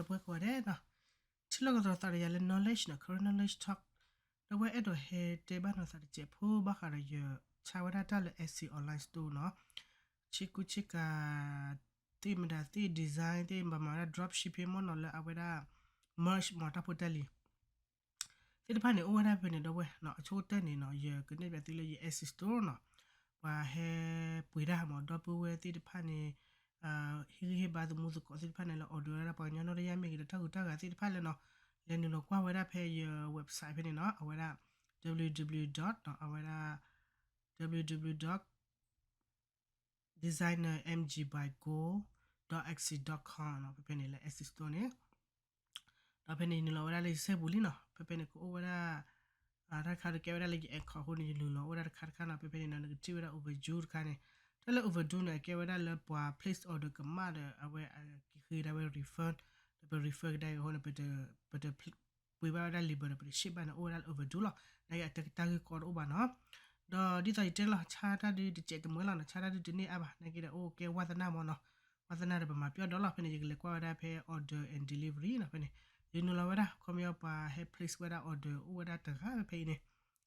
ဒီပုၢ်ဝဲၢ်ကိးဂၤဒဲးနီၤ, ထံၣ်လိာ်ကဒီးသးဒီးယၤလၢ knowledge နီၤ current knowledge talk ဒီပုၢ်ဝဲၢ်အဲၣ်ဒိးဟဲတဲဘၣ်နီၤသးတစဲးဖိဘၣ်ဃးဒီးယဆါဝဲဒၣ်တၢ်လၢ Etsy online store နီၤ, ဆ့ကူဆ့ကၤ သ့ၣ်မတၤသ့ၣ် design သ့ၣ် ဘၣ်မၤဝဲဒၣ် drop shipping မ့ၢ်နီၤ လၢအဝဲဒၣ် merch မ့ၢ်တၢ်ဖိတၢ်လံၤ သ့ၣ်တဖၣ်န့ၣ် အိၣ်ဝဲဒၣ်ဖဲန့ၣ်ဒီပုၢ်ဝဲၢ်နီၤ, အဆိကတၢၢ်န့ၣ်နီၤ ယကနဲၣ်ပၠးသုလၢယ Etsy store နီၤ, ပှၤဟဲပှ့ၤတၢ်မ့ၢ်ဒီပုၢ်ဝဲၢ်သ့ၣ်တဖၣ်န့ၣ် ဟ့ၣ်ဂံၢ်ဟ့ၣ်ဘါသမူသကိးသ့ၣ်တဖၣ်န့ၣ် လဲၤ order ဝဲဒၣ်ပှၤကညီနီၢ်တယၢ်မ့ၢ်ဂ့ၤဒီး တၢ်ဂုၤတၢ်ဂၤသ့ၣ်တဖၣ်လၢနီၤ, လဲၤနုာ်လီၤကွၢ်ဝဲဒၣ်ဖဲယ website ဖဲန့ၣ်နီၤ, အဝဲဒၣ် www အဝဲဒၣ် www designer M G by gold dot Etsy dot com နီၤ, ဖဲဖဲန့ၣ်လၢ Etsy store န့ၣ် ဒီးဖဲန့ၣ် ယနုာ်လီၤဝဲဒၣ်လၢယစဲပူၤလံနီၤ, ဖဲဖဲန့ၣ်ကအိၣ်ဝဲဒၣ် တၢ်တခါတကဲဝဲဒၣ်လၢယ account အဃိန့ၣ် ယနုာ်လီၤအိၣ်ဝဲဒၣ်တခါတခါနီၤ, ဖဲဖဲန့ၣ်နီၤ နကထံၣ်ဝဲဒၣ် overdue တခါန့ၣ်, တၢ်လၢ overdue န့ၣ် အကဲဝဲဒၣ်လၢပှၤ place order ကမၣ်ဒီး အဝဲကဟ့ၣ်ဒၣ်ဝဲ refund ဒီးပ refund ကဒါက့ၤအဃိန့ၣ် ပတ ပှ့ၤဘၣ်ဝဲဒၣ် label ဒီး ပတ ship ဘၣ်န့ၣ် အိၣ်ဝဲဒၣ်လၢ overdue လီၤ, နာ်က့အတၢ်ဂ့ၢ်ကီတအိၣ်ဘၣ်နီၤ, ဒီးဒ်သိးယတဲလီၤ ဆါတၢ်ဒုးတစဲးတမှဲလီၤနီၤ, ဆါတၢ်ဒုးတန့ၢ်အါဘၣ်, နာ်က့ဒီးအိၣ်ကဲဝါသနၢ်မ့ၢ်နီၤ, ဝါသနၢ်ဒီးပမၤပျီၢ်ဒီးလီၤ, ဖဲန့ၣ် ယကလဲၤကွၢ်ဝဲဒၣ်ဖဲ order and delivery နီၤ, ဖဲန့ၣ် ယနုာ်လီၤဝဲဒၣ် ခီပညီပှၤဟဲ place ဝဲဒၣ် order အိၣ်ဝဲဒၣ်တဂၤဖဲဖဲအံၤန့ၣ်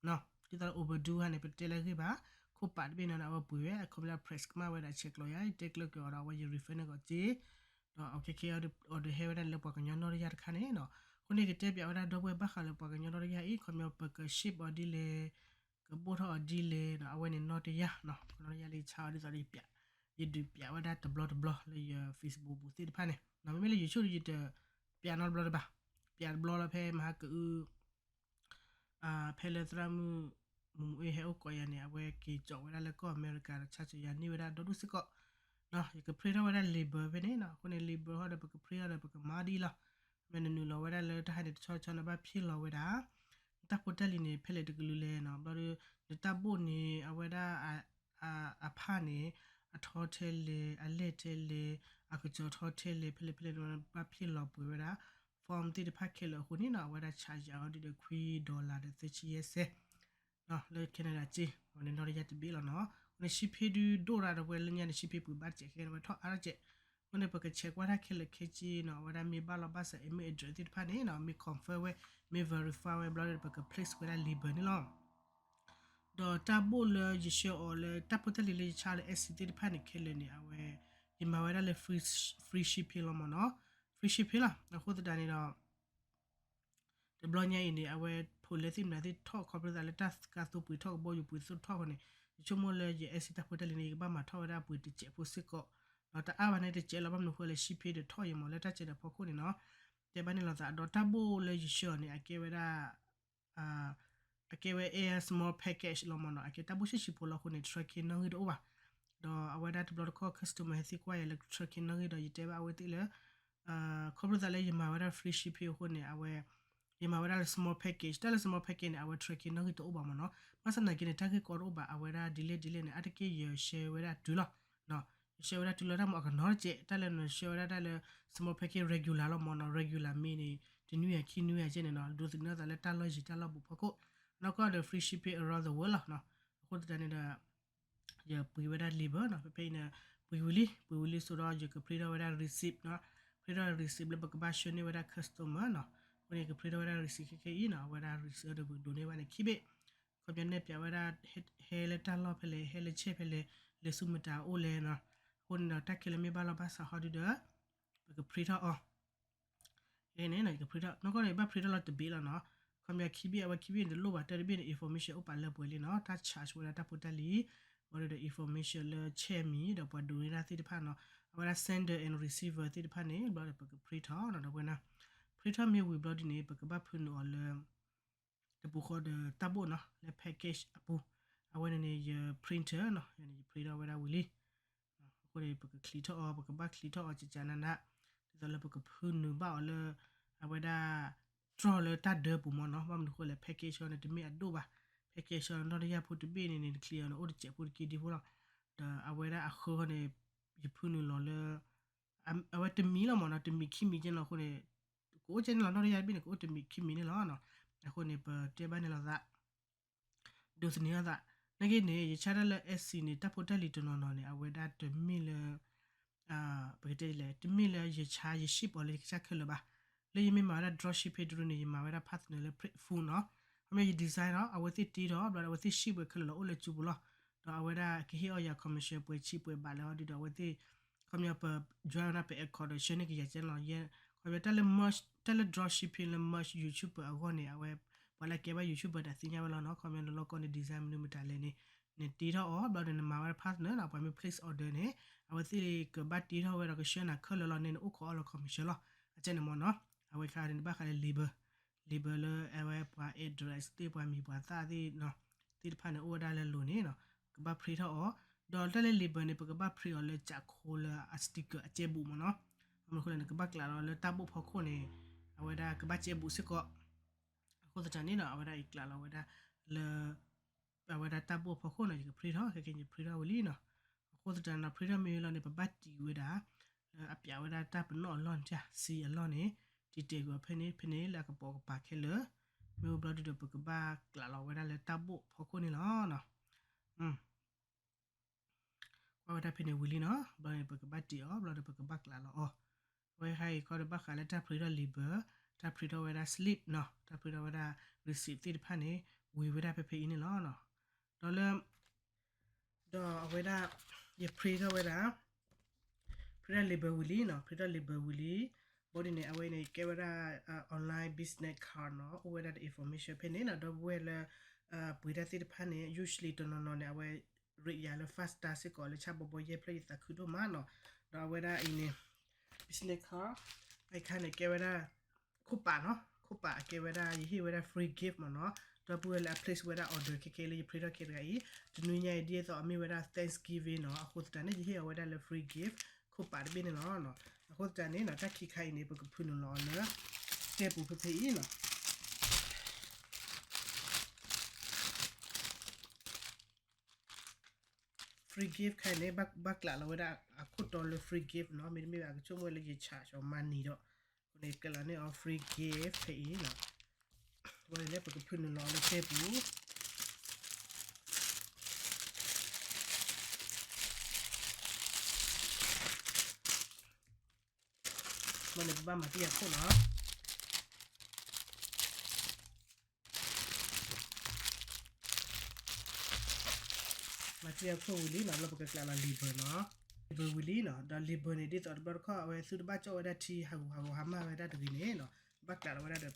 ဒ်သိးလၢ overdue ဟါန့ၣ် ပတတဲလၢအဂ့ၢ်ဘၣ်, ခိၣ်ပာ်တဘ့ၣ်နီၤန့ၣ် အဝဲပှ့ၤဝဲ ခီပညီ press ကမၣ်ဝဲဒၣ်ဆဲးကျိးယၤ ယတဲကျၢၤက့ၤအီၤဒီး အဝဲယ refund န့ၢ်ကီးစ့, ဒီးအခဲခဲအံၤ order ဟဲဝဲဒၣ်လၢပှၤကညီနီၢ်တယၢ်တခါန့ၣ်နီၤ, အဃိန့ၣ် ကတဲပၠးဝဲဒၣ်ဒီပုၢ်ဝဲၢ်ဘၣ်ဃးလၢပှၤကညီနီၢ်တယၢ်အံၤ ခီပညီပက ship အီၤဒ်လဲၣ်, ကဘိၣ်ထီၣ်အီၤဒ်လဲၣ်နီၤ, အဝဲန့ၣ်နီၢ်တယၢ်နီၤ, ကညီနီၢ်တယၢ်လၢယဆါအီၤဒ်သိးဒီးယပၠး, ယဒုးပၠးဝဲဒၣ်တဘျီတဘျီလၢယ Facebook ပူၤသ့ၣ်တဖၣ်န့ၣ်, မ့မ့ၢ်လၢ YouTube ဒီးယတပၠးနီတဘျီတဘၣ်, ပၠးတဘျီလၢဖဲမဟါကအု ဖဲလၢသရၣ်မုၣ် မူမူအ့ဟဲအိၣ်ကိးယၤန့ၣ် အဝဲက့ၤကၠီးဝဲဒၣ်လၢကီၢ်အမဲရကၤဒီး ဆါစၢၤယၤန့ၢ်ဝဲဒၣ်ဒီဒူၣ်စ့ၢ်ကီး, ယက print ထီၣ်ဝဲဒၣ် label ဖဲန့ၣ်နီၤ, အဃိန့ၣ် label ဟီဒီးပက print ထီၣ်ဒီး ပကမၤဒ်အံၤလီၤ, မ့ၢ်နနုာ်လီၤဝဲဒၣ်လၢတၢ်ဟါန့ၣ် တဆီတဆီန့ၣ် ဘၣ်ဖ့ၣ်လီၤဝဲဒၣ် နတၢ်ဖိတၢ်လံၤန့ၣ် ဖဲလဲၣ်တကလုာ်လဲၣ်နီၤ, ဘျီဒီး နတၢ်ဘိၣ်န့ၣ် အဝဲဒၣ် အဖၣ်န့ၣ် အထီထဲလဲၣ် အလဲၢ်ထဲလဲၣ် အကစီၤထီထဲလဲၣ် ဖဲလဲၣ်ဖဲလဲၣ် ဘၣ်ဖ့ၣ်လီၤပှဲၤဝဲဒၣ် form သ့ၣ်တဖၣ်ခဲလၢာ်အဃိန့ၣ်နီၤ, အဝဲဒၣ် charge ယၤအီၤဒ်ဒီးခွံ dollar ဒီးသၢဆံယဲၢ်စဲး လၢ Canada က့, အဝဲန့ၣ်နီၢ်တယၢ်တဘ့ၣ်လီၤနီၤ, အဃိန့ၣ် shipping ဒုးဒိၣ်ရၣ်ဒီး ပဝဲလၢညါန့ၣ် shipping ပှ့ၤဘၣ်တစဲးခဲန့ၣ် အဝဲထီၣ်အါထီၣ်စဲး, အဃိန့ၣ် ပကဆဲးကွၢ်တၢ်ခဲလၢာ်ခဲဆ့နီၤ, အဝဲဒၣ်မ့ၢ်ဘၣ်လီၤဘၣ်စး email address သ့ၣ်တဖၣ်န့ၣ်နီၤ, မ့ၢ် confirm ဝဲ မ့ၢ် verify ဝဲဘျီဒီး ပက place ဝဲဒၣ် label န့ၣ်လီၤ. ဒီးတၢ်ဘိၣ်လၢယဆှၢအီၤလၢတၢ်ဖိတၢ်လံၤလၢယဆါလၢ Etsy သ့ၣ်တဖၣ်န့ၣ်ခဲလၢာ်န့ၣ် အဝဲ ယမၤဝဲဒၣ်လၢ free free shipping လီၤမ့ၢ်နီၤ, free shipping လီၤ. အဃိသတးန့ၣ်ဒီး တဘျီညါအံၤန့ၣ် အဝဲဖိးလၢသ့ၣ်မနုၤသ့ၣ်ထီၣ် ခီဖျိသးလၢတၢ်ကါသိပှ့ၤထီၣ်ကဘီယူၤပှ့ၤသိးထီၣ်အဃိန့ၣ် ယဆိကမိၣ်လၢယ Etsy တၢ်ဖိတၢ်လံၤန့ၣ် ယကဘၣ်မၤထီၣ်ဝဲဒၣ်ပှ့ၤတစဲးဖိစ့ၢ်ကီး, ဒီးတအါဘၣ်န့ၣ်တစဲးလီၤ ဘၣ်မနုၤဃိလဲၣ် shipping ဒီးထီၣ်ယမ့ၢ်လၢတၢ်စဲးဒီးဖီခိၣ်န့ၣ်နီၤ, တဲဘၣ်န့ၣ်လိာ်သး ဒီးတၢ်ဘိၣ်လၢယဆှၢအီၤန့ၣ် အကဲဝဲဒၣ် အကဲဝဲ small package လီၤမ့ၢ်နီၤ, အကဲတၢ်ဘိၣ်ဆံးဆံးဖိလီၤအဃိန့ၣ် tracking နီၣ်ဂံၢ်တအိၣ်ဘၣ်, ဒီးအဝဲဒၣ်တဘျီတခီၣ် customer ဟဲသံကွၢ်ယၤလၢ tracking နီၣ်ဂံၢ်ဒီး ယတဲဘၣ်အဝဲသ့ၣ်လၢ ခီဖျိသးလၢယမၤဝဲဒၣ် free shipping အဃိန့ၣ် အဝဲ ယမၤဝဲဒၣ်လၢ small package, တၢ်လၢ small package န့ၣ် အဝဲ tracking နီၣ်ဂံၢ်တအိၣ်ဘၣ်မ့ၢ်နီၤ, ဘၣ်ဆၣ်သနာ်က့န့ၣ် တၢ်ဂ့ၢ်ကီတအိၣ်ဘၣ်, အဝဲဒၣ်ဒ်လဲၣ်ဒ်လဲၣ်န့ၣ် အါတက့ၢ်ယ share ဝဲဒၣ်တုၤလီၤ, ယ share ဝဲဒၣ်တုၤလီၤ တၢ်မ့ၢ်အကနီၤတစဲး, တၢ်လၢန share ဝဲဒၣ်တၢ်လၢ small package regular လီၤမ့ၢ်နီၤ, regular မ့ၢ်န့ၣ် တနွံယၤခံနွံယၤကဲန့ၣ်နီၤ, ဒိးသန့ၤအသးလၢတၢ်လီၢ်ယံၤတၢ်လီၢ်ဘူးဖီခိၣ်, နီၢ်ကီၢ်ဒီး free shipping around the world လီၤ, အဃိသတးန့ၣ်ဒီး ယပှ့ၤဝဲဒၣ် label နီၤ, ဖဲဖဲအံၤန့ၣ် ပှ့ၤဝံၤလံ, ပှ့ၤဝံၤလံဆိဒီး ယက print ထီၣ်ဝဲဒၣ် receipt နီၤ, print ထီၣ် receipt လၢပကဘၣ်ဆှၢန့ၢ်ဝဲဒၣ် customer နီၤ, အဃိန့ၣ် ယက print ထီၣ်ဝဲဒၣ် receipt ခဲခဲအံၤနီၤ, အဝဲဒၣ် receipt ဒီးပကဒိးန့ၢ်ဘၣ်န့ၣ်ခံဘ့ၣ်, ခီပညီနဲၣ်ပၠးဝဲဒၣ် ဟဲလၢတၢ်လီၢ်ဖဲလဲၣ်, ဟဲလၢဆဲၣ်ဖဲလဲၣ်, လဲၤဆူမတၤအိၣ်လဲၣ်နီၤ, အဃိန့ၣ်ဒီး တၢ်ခဲလၢာ်မ့ၢ်ဘၣ်လီၤဘၣ်စးဟီဒုဒီး ပက print ထီၣ်အီၤ ယက print ထီၣ်, နီၢ်ကီၢ်န့ၣ် ဘၣ် print ထီၣ်လီၤတဘ့ၣ်လီၤနီၤ, ခီပညီခံဘ့ၣ် အဝဲခံဘ့ၣ်န့ၣ်တလိၣ်ဘၣ်, တၢ်တဘ့ၣ်န့ၣ် information အိၣ်ပာ်လၢပှဲၤလံနီၤ, တၢ် charge ဝဲဒၣ်တၢ်ဖိတၢ်လံၤ, ဘျီဒီး information လၢဆဲၣ်မံၤ ဒီးပှၤဒိးန့ၢ်တၢ်သ့ၣ်တဖၣ်နီၤ, အဝဲဒၣ် sender and receiver သ့ၣ်တဖၣ်န့ၣ် ဘျီဒီးပက print ထီၣ်နီၤ, ဒီးဝဲန့ၣ် print ထီၣ်မ့ၢ်ဝံၤဘျီဒ်န့ၣ် ပကဘၣ်ဖုနုာ်အီၤလၢ တပူၤဃီဒီးတၢ်ဘိၣ်နီၤ, လၢ package အပူၤ, အဝဲန့ၣ်န့ၣ် ယ printer နီၤ, ယ print ထီၣ်ဝဲဒၣ်ဝံၤလံ, အဃိန့ၣ် ပကချံးထီၣ်အီၤ, ပကဘၣ်ချံးထီၣ်အီၤ ကကနန, ဒ်သိးလၢပကဖုနုာ်ဘၣ်အီၤလၢ အဝဲဒၣ် တြီၢ်လၢတၢ်ဒၢပူၤမ့ၢ်နီၤ, ဘၣ်မနုၤဃိလဲၣ် package အီၤန့ၣ် တမ့ၢ်အဒိၣ်ဘၣ်, package အီၤနီၢ်တယၢ်ဖိတဘ့ၣ်န့ၣ်န့ၣ် နချံးအီၤန့ၣ် အိၣ်တစဲးဖိတက့ဒံဖိလီၤ, ဒီးအဝဲဒၣ်အဃၢဃီန့ၣ် ယဖုနုာ်လီၤလၢ အဝဲတမံၤလီၤမ့ၢ်နီၤ, တမံၤခံမံၤကဲန့ၣ်လီၤအဃိန့ၣ် ကအိၣ်ကဲန့ၣ်လီၤ, နီၢ်တယၢ်တဘ့ၣ်န့ၣ် ကအိၣ်တမံၤခံမံၤန့ၣ်လီၤ, အဃိန့ၣ် ပတဲဘၣ်န့ၣ်လိာ်သး ဒိးသန့ၤအသး, နာ်က့န့ၣ် ယဆါတၢ်လၢ Etsy န့ၣ် တၢ်ဖိတၢ်လံၤတနီၤနီၤန့ၣ် အဝဲဒၣ်တမ့ၢ်လၢ ပကတဲလဲၣ် တမ့ၢ်လၢယဆါယ ship အီၤလၢယကစၢ်ခဲလၢာ်ဘၣ်, လၢယမ့ၢ်မၤဝဲဒၣ် drop shipping တရူးန့ၣ် ယမၤဝဲဒၣ် partner လၢ free food နီၤ. ခီပညီယ design နီၤ အဝဲသ့ၣ်တ့ထီၣ် ဘျီဒီးအဝဲသ့ၣ် ship ဝဲခဲလၢာ်လီၤ အိၣ်လၢကၠူပူၤလီၤ. ဒီးအဝဲဒၣ်ကဟ့ၣ်အီၣ်ယၤ commission ပှဲၤဆံပှဲၤဘးလၢအီၤဒုဒီးအဝဲသ့ၣ် ခီပညီပ join ဝဲဒၣ်ပ account ဒီး share န့ၢ်ကယၤကဲနီၤ. ယဲ ခီပညီတၢ်လၢ merch တၢ်လၢ drop shipping လၢ merch YouTuber အဂီၢ်န့ၣ် အဝဲ ပှၤလၢကဲဘၣ် YouTuber န့ၣ်သ့ၣ်ညါဝဲလီၤနီၤ. ခီပညီနလီၢ်ကီၢ်န့ၣ် design မနုၤမတၤလဲၣ်န့ၣ် နတ့ထီၣ်အီၤ ဘျီဒီးနမၤဝဲဒၣ် partner နီၤ ပှၤမ့ၢ် place order န့ၣ် အဝဲသ့ၣ်ကဘၣ်တ့ထီၣ်ဝဲဒီးကဆှၢနၤခဲလၢာ်လီၤန့ၣ် နအိၣ်ခိးအီၤလီၤ commission လီၤ. အကဲန့ၣ်မ့ၢ်နီၤ အဝဲခါန့ၣ် နဘၣ်ဃးလၢ label label လၢအဝဲပှၤ address သ့ၣ် ပှၤမံၤပှၤသၣ်သ့ၣ်နီၤ သ့ၣ်တဖၣ်န့ၣ် အိၣ်ဝဲဒၣ်လၢလိၤန့ၣ်နီၤ ကဘၣ် print ထီၣ်အီၤ. ဒီးတၢ်လၢ label န့ၣ် ပကဘၣ် print အီၤလၢကၠးခိလၢအ sticker အကဲဘူးမ့ၢ်နီၤ. အမ့ၢ်ဃိလၢနကဘၣ်ကျးလီၤလၢတၢ်ဘိၣ်ဖီခိၣ်န့ၣ် အဝဲဒၣ်ကဘၣ်ကဲဘူးစ့ၢ်ကီး. အဃိသတးန့ၣ်နီၤ အဝဲဒၣ်ယကျးလီၤဝဲဒၣ်လၢ အဝဲဒၣ်တၢ်ဘိၣ်ဖီခိၣ်နီၤ ယက print ထီၣ် ခဲကဲယ print ထီၣ်ဝံၤလံနီၤ. အဃိသတးနီၤ print ထီၣ်မ့ၢ်လီၤန့ၣ် ပဘၣ်တံာ်ဝဲဒၣ် လၢအပျးဝဲဒၣ်တၢ်ပနီၣ်အလီၢ်န့ၣ် စံအလီၢ်န့ၣ် တံာ်တဲာ်ကွံာ်အီၤဖဲန့ၣ် ဖဲန့ၣ်လၢအကပိာ်ကပၤခဲလၢာ် မ့ၢ်အိၣ်ဘျီဒုဒီး ပကဘၣ်ကျးလီၤဝဲဒၣ်လၢတၢ်ဘိၣ်ဖီခိၣ်န့ၣ်လီၤနီၤ. ကွၢ်ဝဲဒၣ်ဖဲန့ၣ်ဝံၤလံနီၤ ဘျီန့ၣ် ပကဘၣ်တံာ်အီၤ ဘျီဒီးပကဘၣ်ကျးလီၤအီၤ. အဝဲခါအံၤခီဒီးဘၣ်ဃးလၢတၢ် print ထီၣ် label တၢ် print ထီၣ်ဝဲဒၣ် slip နီၤ တၢ် print ထီၣ်ဝဲဒၣ် receipt သ့ၣ်တဖၣ်န့ၣ် ဝံၤဝဲဒၣ်ဖဲဖဲအံၤန့ၣ်လီၤ. ဒီးလၢ ဒီးအဝဲဒၣ် ယ print ထီၣ်ဝဲဒၣ် print ထီၣ် label ဝံၤလံနီၤ print ထီၣ် label ဝံၤလံ. ဘီဒ်န့ၣ် အဝဲန့ၣ်ကဲဝဲဒၣ် online business card နီၤ အိၣ်ဝဲဒၣ်ဒီး information ဖဲန့ၣ်နီၤ ဒီပုၢ်ဝဲၢ်လၢ ပှ့ၤတၢ်သ့ၣ်တဖၣ်န့ၣ် usually တနီၤနီၤန့ၣ် အဝဲ rate ယၤလၢ five star စ့ၢ်ကီး လၢဆၣ်ဘီဘီယဲၢ်ဖျၢၣ်ယသးခုဒိၣ်မးနီၤ. ဒီးအဝဲဒၣ်အံၤန့ၣ် business card အခါန့ၣ် ကဲဝဲဒၣ် ခိၣ်ပာ်နီၤ ခိၣ်ပာ်အကဲဝဲဒၣ် ယဟ့ၣ်ဝဲဒၣ် free gift မ့ၢ်နီၤ. ဒီပုၢ်ဝဲၢ်လၢအ place ဝဲဒၣ် order ခဲခဲလၢယ print ထီၣ်ခဲတဂၤအံၤ တနွံညါအံၤ ဒ်သိးအမ့ၢ်ဝဲဒၣ် Thanksgiving နီၤ အဃိသတးန့ၣ် ယဟ့ၣ်အီၤဝဲဒၣ်လၢ free gift ခိၣ်ပာ်တဘ့ၣ်န့ၣ်လီၤ. အဃိသတးန့ၣ်နီၤ တၢ်ခံခါအံၤန့ၣ် ပကဖုနုာ်လီၤအီၤလၢ တဲပူၤဖဲဖဲအံၤနီၤ. free gift ခါအံၤန့ၣ် ဘၣ်ကျးလီၤဝဲဒၣ်အခိၣ်တီလၢ free gift နီၤ မ့တမ့ၢ်ဘၣ် အကဆိကမိၣ်လၢယ charge အီၤ money ဒီး အဃိန့ၣ် ကျးလီၤန့ၢ်အီၤ free gift ဖဲအံၤနီၤ. အဃိန့ၣ်လၢပကဖုနုာ်လီၤအီၤလၢတဲပူၤ မ့ၢ်န့ၣ် ပဘၣ်မၤတံၢ်အခိၣ်နီၤ. မၤတံၢ်အခိၣ်ဝံၤလံနီၤ လၢပကကျးလီၤ label နီၤ. label ဝံၤလံနီၤ ဒီး label န့ၣ် ဒ်သိးတဘျီတခီၣ် အဝဲသုတဘၣ်ကၠီၣ်ဝဲဒၣ်ထံဟးဂူာ်ဟးဂီၤဟါမၢ်ဝဲဒၣ်တဂ့ၤန့ၣ်နီၤ ဘၣ်ကျးလီၤဝဲဒၣ်ဒီး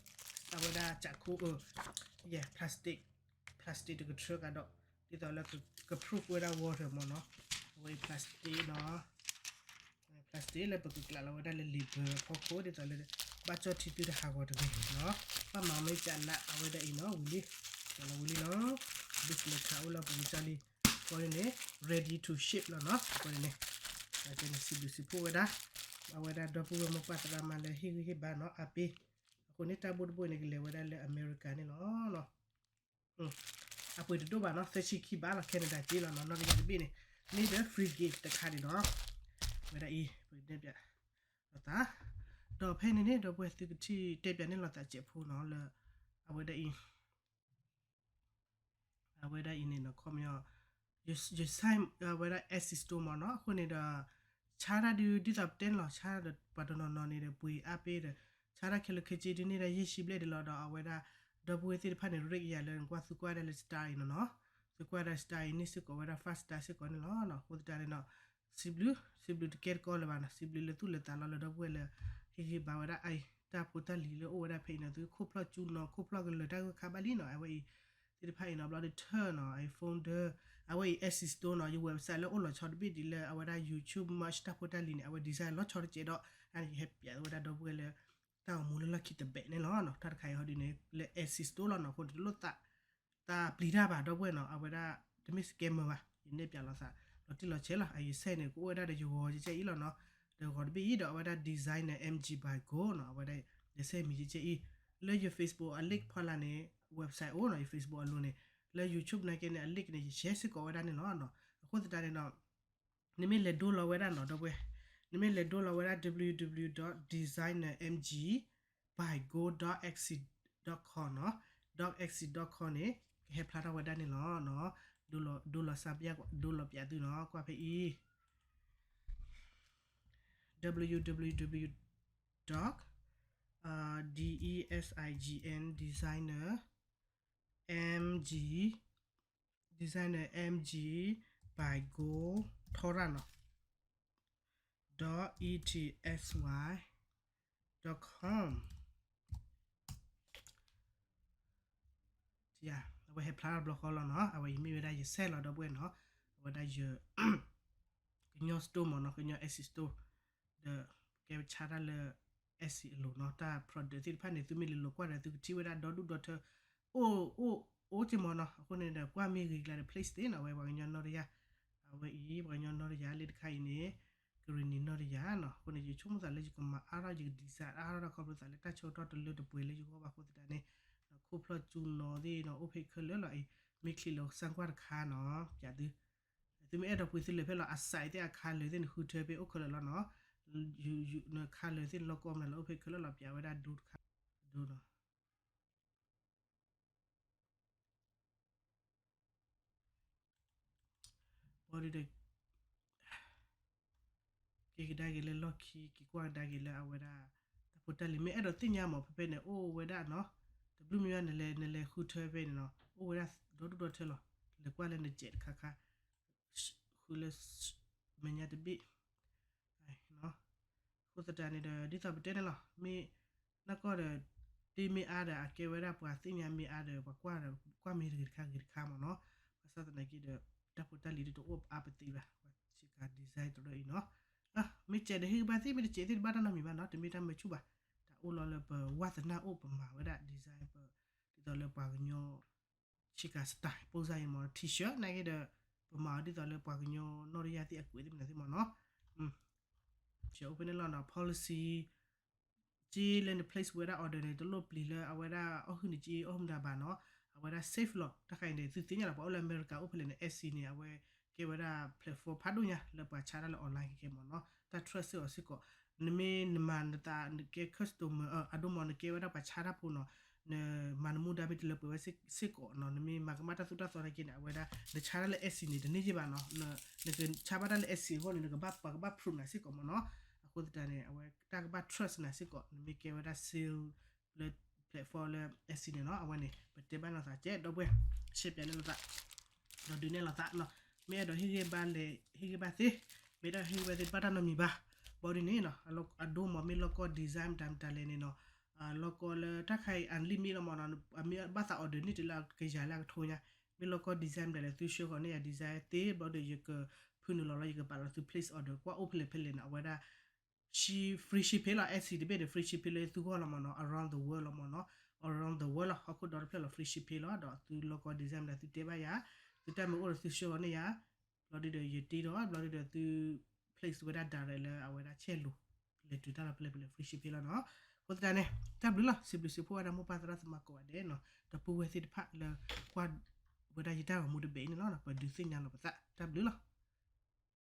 အဝဲဒၣ်ကၠးခိ ယဲ plastic plastic တကထၢကဒီး ဒ်သိးလၢက proof ဝဲဒၣ် water မ့ၢ်နီၤ အဝဲ plastic နီၤ plastic လၢပကကျးလီၤဝဲဒၣ်လၢ label အဖီခိၣ် ဒ်သိးလၢ ဘၣ်ကၠီၣ်ထံသုတဟးဂီၤတဂ့ၤနီၤ ဘၣ်မၤမ့ၢ်ကနးအဝဲဒၣ်အံၤနီၤ ဝံၤလံ ကျးလီၤဝံၤလံနီၤ business card အိၣ်လၢပကစၢ်လံ အဃိန့ၣ် ready to ship လီၤနီၤ အဃိန့ၣ် စံးဘျုးစံးဖှိၣ်ဝဲဒၣ် အဝဲဒၣ်ဒီပုၢ်ဝဲၢ်မိၢ်ပၢ်သရၣ်သမါလၢဟ့ၣ်ဂံၢ်ဟ့ၣ်ဘါနီၤ အါပ့ အဃိန့ၣ် တၢ်ဘိၣ်တဘိၣ်န့ၣ် ကလဲၤဝဲဒၣ်လၢအမဲရကၤန့ၣ်လီၤ. အပှ့ၤတဒိၣ်ဘၣ်နီၤ သၢဆံခံဘးလီၤ Canada က့လီၤနီၤ နီၢ်ကယၤတဘ့ၣ်န့ၣ် မ့ၢ်ဒီး free gift တခါန့ၣ်နီၤ ဝဲဒၣ်အံၤ ပကနဲၣ်ပၠးလိာ်သး ဒီးဖဲန့ၣ်န့ၣ် ဒီပုၢ်ဝဲၢ်သုကထံၣ်တဲပၠးန့ၣ်လိာ်သးစဲးဖိနီၤ လၢ အဝဲဒၣ်အံၤ အဝဲဒၣ်အံၤန့ၣ်နီၤ ခီပညီ ယ sign အဝဲဒၣ် Etsy store မ့ၢ်နီၤ အဃိန့ၣ်ဒီး ဆါတၢ်ဒုး ဒ်သိးပတဲန့ၣ်လီၤ ဆါဒီးပှၤတနီၤနီၤန့ၣ်ဒီး ပှ့ၤအါပ့ဒီး ဆါတၢ်ခဲလၢာ်ခဲဆ့ဒုးန့ၢ်ဒၣ်ယဲၢ်ဆံဘျဲၣ်ဒံးလီၤဒီး အဝဲဒၣ် ဒီပုၢ်ဝဲၢ်သ့ၣ်တဖၣ်န့ၣ် rate ယၤလၢနကွၢ်သုကွၢ်ဒၣ်လၢ star အံၤနီၤနီၤ သုကွၢ်ဒၣ် star အံၤန့ၣ်စ့ၢ်ကီးဝဲဒၣ် five star စ့ၢ်ကီးန့ၣ်လီၤ. အဃိသတးန့ၣ်ဒီး စံးဘျုး စံးဘျုးတကဲတကီလၢၤဘၣ်နီၤ စံးဘျုးလၢသူၣ်လၢသးလီၤလၢဒီပုၢ်ဝဲၢ်လၢ ဟ့ၣ်ဂံၢ်ဘါဝဲဒၣ်အံၤ တၢ်ဖိတၢ်လံၤလၢအိၣ်ဝဲဒၣ်ဖဲအံၤနီၤ သုခိၣ်ဖျီၣ်ကၠူနီၤ ခိၣ်ဖျီၣ်ကလၢၤတၢ်ဂၢၢ်ခါဘၣ်လံနီၤ အဝဲအံၤ သ့ၣ်တဖၣ်အံၤနီၤ ဘျီဒုးထၢနီၤ အံၤ folder အဝဲအံၤ Etsy store နီၤ ယ website လၢအိၣ်လီၤဆီတဘ့ၣ်ဒ်လၢ အဝဲဒၣ် YouTube merch တၢ်ဖိတၢ်လံၤန့ၣ် အဝဲ design လီၤဆီတကဲးဒီး အန့ၣ်ယဟဲပၠးဝဲဒၣ်ဒီပုၢ်ဝဲၢ်လၢ တၢ်ဂီၤမူလၢလီၢ်ခံတဘ့ၣ်န့ၣ်လီၤနီၤ တၢ်တခါအံၤဟီဒုးန့ၣ် လၢ Etsy store လီၤနီၤ အဃိန့ၣ်တလိၣ်သး သးပျံၤတၢ်ဘၣ်ဒီပုၢ်ဝဲၢ်နီၤ အဝဲဒၣ် တမ့ၢ် scammer ဘၣ် ယနဲၣ်ပၠးလိာ်သး လီၤတံၢ်လီၤဆဲးလီၤ အယစဲးန့ၣ် ကအိၣ်ဝဲဒၣ်ဒီးယဂီၤကဲကဲအံၤလီၤနီၤ ဒီးဂီၤတဘ့ၣ်အံၤဒီးအဝဲဒၣ် designer M G by Gold နီၤ အဝဲဒၣ် ယစဲးမံၤကဲကဲအံၤ လၢယ Facebook အ link ဖီလာ်န့ၣ် website အိၣ်နီၤ ယ Facebook အလိၤန့ၣ် လၢ YouTube နာ်က့န့ၣ် အ link န့ၣ် ယ share စ့ၢ်ကီးဝဲဒၣ်န့ၣ်လီၤနီၤ အဃိသတးန့ၣ်ဒီး နမ့ၢ်လဲၤဒိလီၤဝဲဒၣ်နီၤ ဒီပုၢ်ဝဲၢ် နမ့ၢ်လဲၤဒိလီၤဝဲဒၣ် www dot designer M G by gold dot etsy dot com နီၤ dot etsy dot com န့ၣ် ကဟဲဖျါထီၣ်ဝဲဒၣ်န့ၣ်လီၤနီၤ ဒိလီၤ ဒိလီၤစါပျၢ် ဒိလီၤပျၢ်သုနီၤ ကွၢ်ဖဲအံၤ www dot D E S I G N designer M G designer M G by Gold Torah နီၤ dot E T S Y dot com အဝဲဟဲဖျါထီၣ်တဘျီဃီလီၤနီၤ အဝဲအံၤမ့ၢ်ဝဲဒၣ်ယ site လီၤ ဒီပုၢ်ဝဲၢ်နီၤ အဝဲဒၣ်ယ ကညီ store မ့ၢ်နီၤ ကညီ Etsy store ဒီးကဲဆါတၢ်လၢ Etsy အလိၤနီၤ တၢ် product သ့ၣ်တဖၣ်န့ၣ် သုမ့ၢ်လဲၤလိာ်ကွၢ်ဒီး သုကထံၣ်ဝဲဒၣ်ဒီဒူၣ်ဒီထၢ အိၣ်အိၣ်အိၣ်က့မ့ၢ်နီၤ အဃိန့ၣ်ဒီး ကွၢ်မ့ၢ်ဂ့ၤကျါဒီး place သ့နီၤ အဝဲပှၤကညီနီၢ်တယၢ် အဝဲအံၤ ပှၤကညီနီၢ်တယၢ်လၢတခါအံၤန့ၣ် ကရ့ၣ်နံၤနီၢ်တယၢ်နီၤ အဃိန့ၣ် ယဆိကမိၣ်သးလၢယကမၤအါထီၣ် ယက design အါထီၣ်တၢ်ခီဖျိသးလၢတၢ်ဆၢကတီၢ်တလၢတပှဲၤလၢယဂီၢ်ဘၣ်အဃိသတးန့ၣ် ဒီးခိၣ်ဖျီၣ်စူနီၤသ့ၣ်နီၤ အိၣ်ဖဲခဲလၢာ်လီၤအံၤ မ့ၢ်ချံးလီၤစၢကွၢ်တခါနီၤ ပျးသု သုမ့ၢ်အဲၣ်ဒိးပှ့ၤသုလဲၤဖဲလီၤ အ site သ့ၣ်အ color သ့ၣ်န့ၣ် ဃုထၢဖဲအိၣ်ခဲလၢာ်လီၤနီၤ န color သ့ၣ်န့ၣ် လီၢ်ကီၢ်မနုၤလီၤ အိၣ်ဖဲခဲလၢာ်လီၤ ပျးဝဲဒၣ်ဒိတခါ ဒိနီၤ ဘီဒုဒီး က့ၤကဒါက့ၤလၢလီၢ်ခံ က့ၤကွၢ်ကဒါက့ၤလၢအဝဲဒၣ် တၢ်ဖိတၢ်လံၤ မ့ၢ်အဲၣ်ဒိးသ့ၣ်ညါမး ဖဲဖဲန့ၣ် အိၣ်ဝဲဒၣ်နီၤ တဘျုးမံၤဘၣ် နလဲၤ နလဲၤဃုထၢဖဲန့ၣ်နီၤ အိၣ်ဝဲဒၣ်ဒီဒူၣ်ဒီထၢလီၤ လဲၤကွၢ်လၢနစဲးတခါခါ ဃုလၢ မဲာ်ညါတဘ့ၣ် အဃိသတးန့ၣ်ဒီး ဒ်သိးပတဲန့ၣ်လီၤ မ့ၢ်နီၢ်ကီၢ်ဒီး တ့မ့ၢ်အါဒီး အကဲဝဲဒၣ်ပှၤသ့ၣ်ညါမ့ၢ်အါဒီး ပှၤကွၢ်ဒီး ကွၢ်မ့ၢ်တဂ့ၤတခါဂ့ၤတခါမ့ၢ်နီၤ ဘၣ်ဆၣ်သနာ်က့ဒီး တၢ်ဖိတၢ်လံၤဒ်တအိၣ်အါပသ့ဘၣ် ပှၤဆ့ကၤ design တရီအံၤနီၤ မ့ၢ်စဲးဒီးဟ့ၣ်ဂံၢ်ဘါသ့ မ့ၢ်တစဲးသ့ၣ်တဘၣ်တၢ်နီတမံၤဘၣ်နီၤ တမ့ၢ်တၢ်မၢဆူၣ်ဘၣ် တၢ်အိၣ်လီၤလၢပဝါသနာအိၣ်ပမၤဝဲဒၣ် design ပ ဒ်သိးလၢပှၤကညီ ဆ့ကၤ style ပိစါအံၤမ့ၢ် T-shirt နာ်က့ဒီး ပမၤအီၤဒ်သိးလၢပှၤကညီနီၢ်တယၢ်သ့ၣ်အကွဲးသ့ၣ်မနုၤသ့ၣ်မ့ၢ်နီၤ ဆဲးအိၣ်ဖဲန့ၣ်လီၤနီၤ policy က့လၢန place ဝဲဒၣ် order န့ၣ် တလိၣ်ပျံၤလၢအဝဲဒၣ်အီၣ်ဟုၣ်န့ၣ်က့အီၣ်ဟုၣ်မတၤဘၣ်နီၤ အဝဲဒၣ် safe လီၤ တၢ်ခါအံၤန့ၣ် သုသ့ၣ်ညါလီၤ ပှၤအိၣ်လၢအမဲရကၤအိၣ်ဖဲလဲၣ်န့ၣ် Etsy န့ၣ် အဝဲကဲဝဲဒၣ် platform ဖးဒိၣ်ညါလၢပှၤဆါတၢ်လၢ online ကဲကဲမ့ၢ်နီၤ တၢ် trust စ့ၢ်ကီးစ့ၢ်ကီး နမ့ၢ်နမၤနသးနကဲ customer အဒိမ့ၢ် နကဲဝဲဒၣ်ပှၤဆါတၢ်ဖိနီၤ နမၤနမူဒါမ့ၢ်တလၢပှဲၤဝဲစ့ၢ်ကီးနီၤ နမ့ၢ်မၤကမၣ်တၢ်သိၣ်တၢ်သီနာ်က့န့ၣ် အဝဲဒၣ် နဆါတၢ်လၢ Etsy န့ၣ် တန့ၢ်ယ့ၢ်ဘၣ်နီၤ နကဆါဘၣ်တၢ်လၢ Etsy အဂီၢ်န့ၣ် နကဘၣ်ပှၤကဘၣ် proof နၤစ့ၢ်ကီးမ့ၢ်နီၤ အဃိသတးန့ၣ် အဝဲတၢ်ကဘၣ် trust နၤစ့ၢ်ကီး နမ့ၢ်ကဲဝဲဒၣ် sale လၢ platform လၢ Etsy န့ၣ်နီၤ အဝဲန့ၣ် ပတဲဘၣ်လိာ်သးကဲ ဒီပုၢ်ဝဲၢ် ရှဲပျးန့ၢ်လိာ်သး ဒီးဒုးနဲၣ်လိာ်သးနီၤ မ့ၢ်အဲၣ်ဒိးဟ့ၣ်ဂံၢ်ဘါလဲၣ် ဟ့ၣ်ဂံၢ်ဘါသ့ မ့ၢ်အဲၣ်ဒိးဟ့ၣ်ဂံၢ်ဘါသ့ ဘၣ်တၢ်နီတမံၤဘၣ် ဘီဒ်န့ၣ်နီၤ အဒိမ့ၢ်မ့ၢ်လီၢ်ကီၢ် design မတၤမတၤလဲၣ်န့ၣ်နီၤ လီၢ်ကီၢ်လၢတၢ်ခါအံၤ အ limit လီၤမ့ၢ်နီၤ အမ့ၢ်ဘၣ်သး order န့ၢ်တုၤလၢကယၤလၢအကထိညါ မ့ၢ်လီၢ်ကီၢ် design မတၤလဲၣ် သုဆှၢဃီၤန့ၢ်ယၤ design သ့ ဘီဒုးယကဖုနုာ်လီၤလီၤ ယကပာ်လီၤသု place order ကွၢ်အိၣ်ဖဲလဲၣ်ဖဲလဲၣ်န့ၣ် အဝဲဒၣ် free shipping လီၤ Etsy တဘ့ၣ်န့ၣ် free shipping လၢသုဂီၢ်လီၤမ့ၢ်နီၤ around the world လီၤမ့ၢ်နီၤ around the world လီၤ ဟီၣ်ခိၣ်ဒီတဖျၢၣ်လီၤ free shipping လီၤ ဒီးသုလီၢ်ကီၢ် design မတၤလဲၣ် သုတဲဘၣ်ယၤ သုတၢ်မ့ၢ်အိၣ်ဒီးသုဆှၢဃီၤန့ၢ်ယၤ ဘျီဒုဒီးယတ့ဒီး ဘျီဒုဒီးသု place ဝဲဒၣ် direct လၢအဝဲဒၣ်ဆဲးလိၤ လဲၤတုၤတၢ်လီၤဖဲလဲၣ်ဖဲလဲၣ် free shipping လီၤနီၤ အဃိသတးန့ၣ် တၢ်ဘျုးလီၤ စံးဘျုးစံးဖှိၣ်ဝဲဒၣ်မိၢ်ပၢ်သရၣ်သမါကိးဂၤဒဲးနီၤ ဒီပုၢ်ဝဲၢ်သ့ၣ်တဖၣ်လၢကွၢ်ဝဲဒၣ်ယတၢ်ဂီၤမူတဘ့ၣ်အံၤန့ၣ်လီၤ ပဒုးသ့ၣ်ညါလီၤပသး တၢ်ဘျုးလီၤ